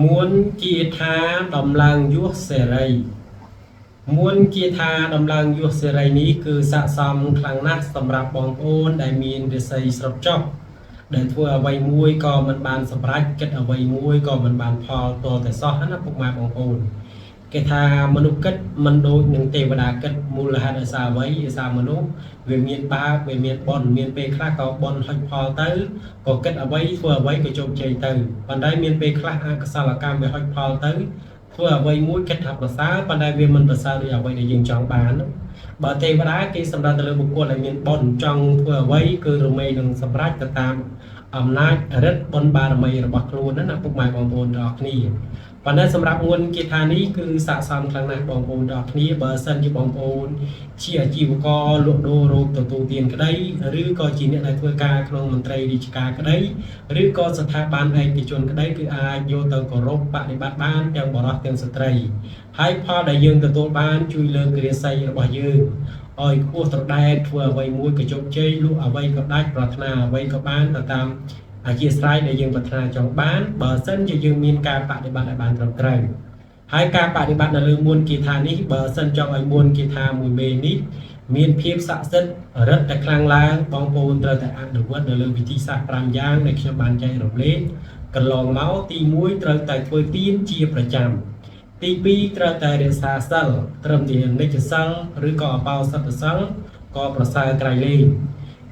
មន្តគាថាដំឡើងយោះសេរីមន្តគាថាដំឡើងយោះសេរីនេះគឺស័ក្តិសមខ្លាំងណាស់សម្រាប់បងប្អូនដែលមានរាសីស្រុកចុះដែលធ្វើអ្វីមួយក៏មិនបានសម្រេចគិតអ្វីមួយក៏មិនបានផលតតែសោះណាពុកម៉ែបងប្អូនគេថាមនុស្សគិតមិនដូចនឹងទេវតាគិតមូលហេតុដោយសារអ្វីដោយសារមនុស្សវាមានបាបវាមានបុណ្យមានពេលខ្លះក៏បុណ្យហុចផលទៅក៏គិតអ្វីធ្វើអ្វីក៏ជោគជ័យទៅប៉ុន្តែមានពេលខ្លះអកុសលកម្មវាហុចផលទៅធ្វើអ្វីមួយគិតថាប្រសើរប៉ុន្តែវាមិនប្រសើរដូចអ្វីដែលយើងចង់បានបើទេវតាគេសម្រាប់ទៅលើបុគ្គលដែលមានបុណ្យចង់ធ្វើអ្វីគឺរមែងនឹងសម្រេចទៅតាមអំណាចរិទ្ធបុណ្យបារមីរបស់ខ្លួនណាពុកម៉ែបងប្អូនទាំងអស់គ្នាប៉ុន្តែសម្រាប់ងួនគាថានេះគឺស័ក្តិសមខ្លាំងណាស់បងប្អូនទាំងអស់គ្នាបើសិនជាបងប្អូនជាអាជីវករលក់ដូររោគទទួលទានក្តីឬក៏ជាអ្នកដែលធ្វើការក្នុងមន្ត្រីរាជការក្តីឬក៏ស្ថាប័នឯកជនក្តីគឺអាចយកទៅគោរពបដិបត្តិបានទាំងបុរសទាំងស្ត្រីហើយផលដែលយើងទទួលបានជួយលើករាសីរបស់យើងឲ្យខ្ពស់ត្រដែតធ្វើអ្វីមួយក៏ជោគជ័យលក់អ្វីក៏ដាច់ប្រាថ្នាអ្វីក៏បានទៅតាមអធិស្ឋានដែលយើងប្រាថ្នាចង់បានបើសិនជាយើងមានការបដិបត្តិឲ្យបានត្រឹមត្រូវហើយការបដិបត្តិនៅលើមន្តគាថានេះបើសិនចង់ឲ្យមន្តគាថាមួយមេនេះមានភាពស័ក្តិសិទ្ធិរឹតតែខ្លាំងឡើងបងប្អូនត្រូវតែអនុវត្តនៅលើវិធីសាស្ត្រ5យ៉ាងដែលខ្ញុំបានចែករំលែកកន្លងមកទី1ត្រូវតែធ្វើទានជាប្រចាំទី2ត្រូវតែរក្សាសិលត្រឹមជានិច្ចសិលឬក៏អបោសិទ្ធសិលក៏ប្រសើរក្រៃលែង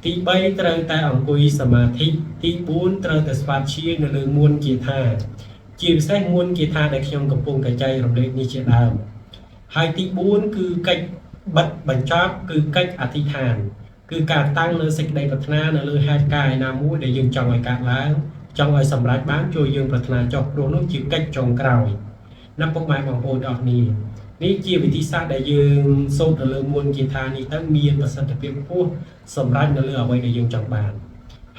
ទី3ត្រូវតែអង្គុយសមាធិទី4ត្រូវតែស្វាធ្យាយនៅលើមន្តគាថាជាពិសេសមន្តគាថាដែលខ្ញុំកំពុងតែចែករំលែកនេះជាដើមហើយទី4គឺកិច្ចបិទបញ្ចប់គឺកិច្ចអធិដ្ឋានគឺការតាំងនៅសេចក្តីប្រាថ្នានៅលើហេតុការណ៍ណាមួយដែលយើងចង់ឲ្យកើតឡើងចង់ឲ្យសម្រេចបានជួយយើងប្រាថ្នាចុះព្រោះនោះជាកិច្ចចុងក្រោយណាពុកម៉ែបងប្អូនទាំងអស់គ្នានេះជាវិធីសាស្ត្រដែលយើងសូត្រនៅលើមន្តគាថានេះទៅមានប្រសិទ្ធភាពខ្ពស់សម្រាប់នៅលើអ្វីដែលយើងចង់បាន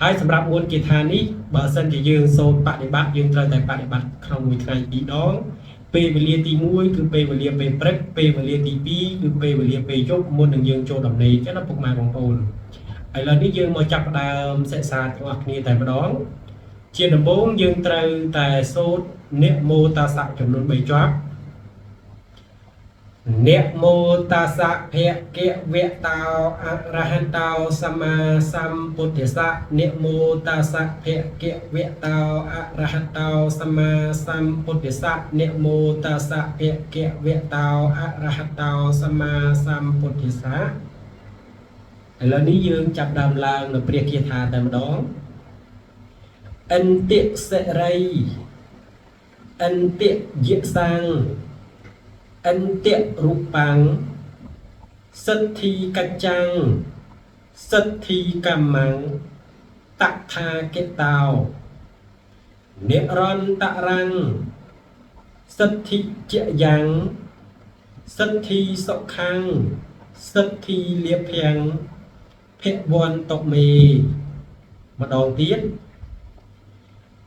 ហើយសម្រាប់មន្តគាថានេះបើសិនជាយើងសូត្របដិបត្តិយើងត្រូវតែបដិបត្តិក្នុងមួយថ្ងៃពីរដងពេលវេលាទី1គឺពេលវេលាពេលព្រឹកពេលវេលាទី2គឺពេលវេលាពេលយប់មុននឹងយើងចូលដំណេកណាពុកម៉ែបងប្អូនឥឡូវនេះយើងមកចាប់ផ្ដើមសិក្សាទាំងអស់គ្នាតែម្ដងជាដំបូងយើងត្រូវតែសូត្រនមោតាសៈចំនួន3ជាប់នមោតាសៈភគវៈតោអរហន្តោសម្មាសម្ពុទ្ធស្សៈនមោតាសៈភគវៈតោអរហន្តោសម្មាសម្ពុទ្ធស្សៈនមោតាសៈភគវៈតោអរហន្តោសម្មាសម្ពុទ្ធស្សៈឥឡូវនេះយើងចាប់ដើមឡើងនៅព្រះគាថាតែម្ដងឥន្ទសិរីឥន្ទយសាំងឥន្ទរូបាំងសិទ្ធិកច្ចាំងសិទ្ធិកម្មੰតថាគតោនិរន្តរੰសិទ្ធិជាយ៉ាងសិទ្ធិសុខੰសិទ្ធិលាភំភវន្តមេម្ដងទៀត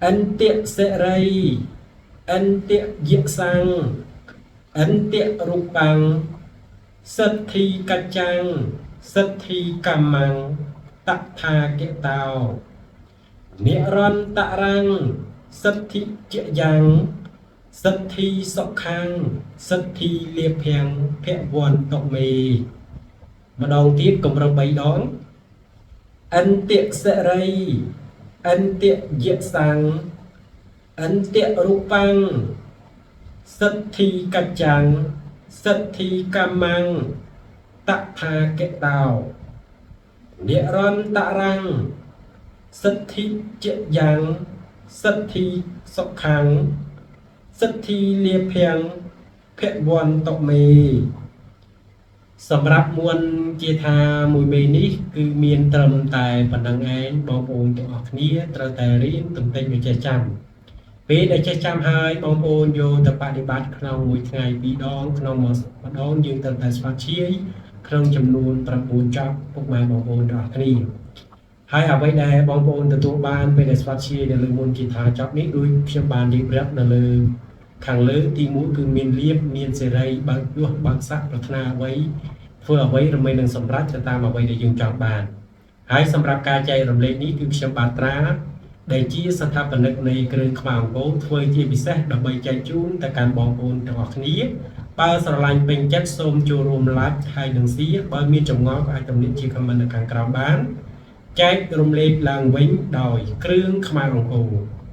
ឥន្ទសិរីឥន្ទយសាំងឥន្ទរូបាំងសិទ្ធិកច្ចាំងសិទ្ធិកម្មੰតថាគតោនិរន្តរੰសិទ្ធិជាយ៉ាងសិទ្ធិសុខੰសិទ្ធិលាភំភវន្តមេម្ដងទៀតគម្រប់3ដងឥន្ទសិរីឥន្ទយសាំងឥន្ទរូបាំងសិទ្ធិកច្ចាំងសិទ្ធិកម្មੰតថាគតោនិរន្តរੰសិទ្ធិជាយ៉ាងសិទ្ធិសុខੰសិទ្ធិលាភំភវន្តមេសម្រាប់មន្តគាថាមួយមេនេះគឺមានត្រឹមតែប៉ុណ្្នឹងឯងបងប្អូនទាំងអស់គ្នាត្រូវតែរៀនទន្ទិញឲ្យចេះចាំពេលដែលចេះចាំហើយបងប្អូនយកទៅបដិបត្តិក្នុងមួយថ្ងៃពីរដងក្នុងម្ដងយើងត្រូវតែស្វាធ្យាយក្នុងចំនួន9ចប់ពុកម៉ែបងប្អូនទាំងអស់គ្នាហើយអ្វីដែលបងប្អូនទទួលបានពេលដែលស្វាធ្យាយនៅលើមន្តគាថាចប់នេះដូចខ្ញុំបានរៀបរាប់នៅលើខាងលើទី1គឺមានលៀបមានសេរីបើកយោះបើកស័កប្រាថ្នាអ្វីធ្វើអ្វីរមែងនឹងសម្រេចទៅតាមអ្វីដែលយើងចង់បានហើយសម្រាប់ការចែករំលែកនេះគឺខ្ញុំបាទត្រា ដែលជាស្ថាបនិកនៃគ្រឿងខ្មែរអង្គរធ្វើជាពិសេសដើម្បីចែកជូនទៅកាន់បងប្អូនទាំងអស់គ្នាបើស្រឡាញ់ពេញចិត្តសូមចូលរួម like ហើយនិង share បើមានចម្ងល់ក៏អាចទំនាក់ជា comment នៅខាងក្រោមបានចែករំលែកឡើងវិញដោយគ្រឿងខ្មែរអង្គរ។